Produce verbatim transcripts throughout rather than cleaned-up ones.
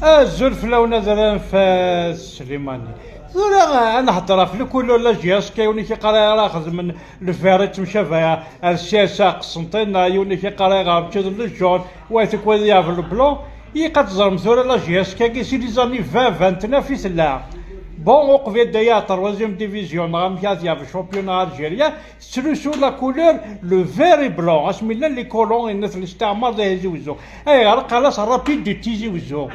Azul fell-awen, ad ara nfas Slimani. Tura ad nehder ɣef le couleur la J S K, yiwen i k-iqqar ara xedmen le vert yettemcabi ar C S A Qsenṭin, neɣ yiwen i k-iqqar ara mačči d le jaune, wa tikwal yeɛbel le blanc. Ilaq ad teẓrem tura la J S K-agi si les années vingt, vingt-neuf i tella. Bon, uqbel d aya troisième division, neɣ amek ara t-yeɛbel championnat algérien, tettlusu la couleur le vert et blanc, asmi llan les colons, inna-t listiɛmar d Tizi Wezzu. Ayɣer qqaren-as rapide de Tizi Wezzu?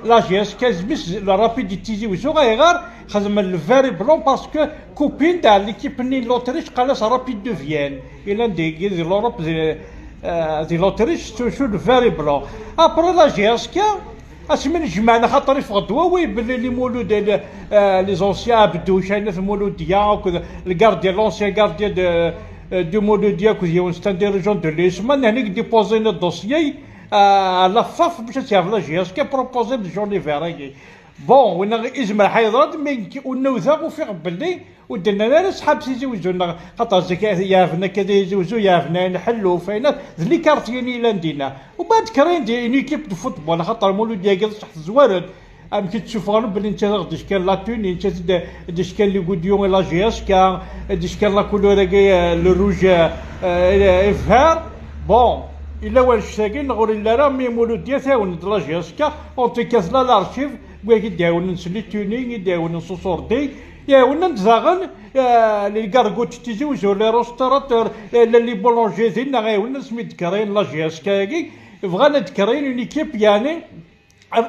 La J S K zmis le rapide de Tizi Wezzu, ayɣer xedmen le vert et blanc? Parce que coupin-d ar l'équipe-nni n l'Autriche, qqaren-as rapide de Vienne. Ilan di, di l'Europe, di, euh, di l'Autriche, tettlusu le vert et blanc. Après la J S K, asmi nejmaɛen, axaṭer iffeɣ-d wawal belli les Mouloud, les, euh, les anciens Abdouch, ayna Mouloudia, akked le gardien, l'ancien gardien de, euh, du Mouloudia, akked yiwen, c'est un dirigeant de l'U S M A, nehni i déposer le dossier, euh, à la F A F, bac ad tt-yeɛbel la J S K, proposer le jaune et vert-agi. Bon, winna izmer ḥa yeḍra-d, mais ur newteɣ, ufiɣ belli ur d-nnan ara sḥab Tizi Wezzu, neɣ xaṭer zik yeɛben akka Tizi Wezzu, yeɛben ayen ḥellu, fayna d les quartiers-nni yellan dinna. Umbeɛd créent une équipe de football, xaṭer Mouloud-agi d ṣṣeḥ tezwar-d. Amek i d-ssufɣen belli netta i ɣ-d-icekkren la tenue, netta i d-icekkren les goudillons i la J S K, i d-icekkren la couleur-agi, euh, le rouge, euh, euh, et vert. Bon, yella wanect-agi neɣ ur yelli ara, mi Mouloudia tɛawen-d la J S K, en tout cas tella l'archive, wigi i d-iɛawnen s les tenues, i d-iɛawnen s uṣurdi, iɛawnen-d daɣen, euh, les gargotes Tizi Wezzu, les restaurateurs, euh, les, les boulangers dinna, iɛawnen asmi d-créent la J S K-agi, bɣan ad créent une équipe, yeɛni,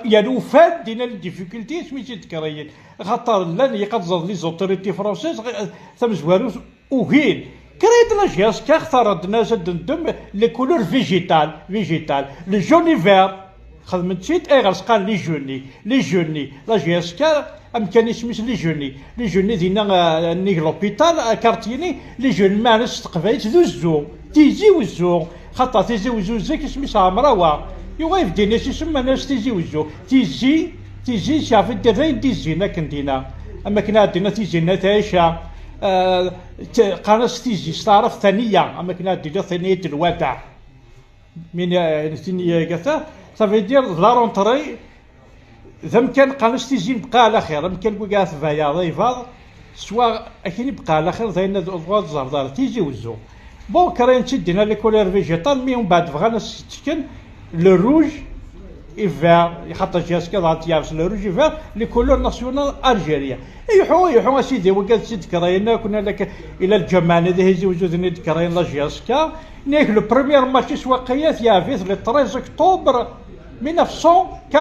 yeɛni ufan dinna les difficultés asmi tt-id-créent. Axaṭer llan, ilaq ad teẓreḍ, les autorités françaises, euh, tamezwarut ugin. Créent la J S K, xtaren-d nas ad d-neddem les couleurs végétales, végétales. Le jaune et vert. Xedmen-tt-id, ayɣer s-qqaren les jaunes, les jaunes. La J S K, amkan isem-is les jaunes. Les jaunes dinna, euh, nnig l'hôpital, euh, quartier-nni, les jaunes, meɛna s teqbaylit d uzzu. Tizi Wezzu. Xaṭer Tizi Wezzu zik isem-is Ɛemrawa. Yuɣal bdin-as isem, meɛna s Tizi Wezzu. Tizi, Tizi, s yeɛfid d ayen d-izzin akken dinna. Am akken ad d-iniɣ Tizi n At Ɛica, euh, t-, qqaren-as Tizi s taɛrabt Taniya, am akken ad d-iniɣ Taniyat Lwadaɛ. Min, euh, Taniya gata, ça veut dire la rentrée, d amkan qqaren-as Tizi n Bqaɛ Laxir, amkan wi iɛetbeɛ yaḍ, ibad, swa akin i Bqaɛ Laxir, d ayen ad, ad tẓerḍ ara, Tizi Wezzu. Bon, créent-tt-id dinna les couleurs végétales, mais umbeɛd bɣan ad s-ttekken le rouge et vert, xaṭer J S K dɣa tt-yeɛbes le rouge et vert, les couleurs nationales algériennes. Iḥu, iḥu, a sidi, wigi ad tt-id-créent akk, nnan-ak, ila lǧameɛ-nni di Tizi Wezzu d nni d-créent la J S K, nnan-ak le premier match-is waqila t-yeɛbit le treize octobre mille neuf cent quarante-cinq.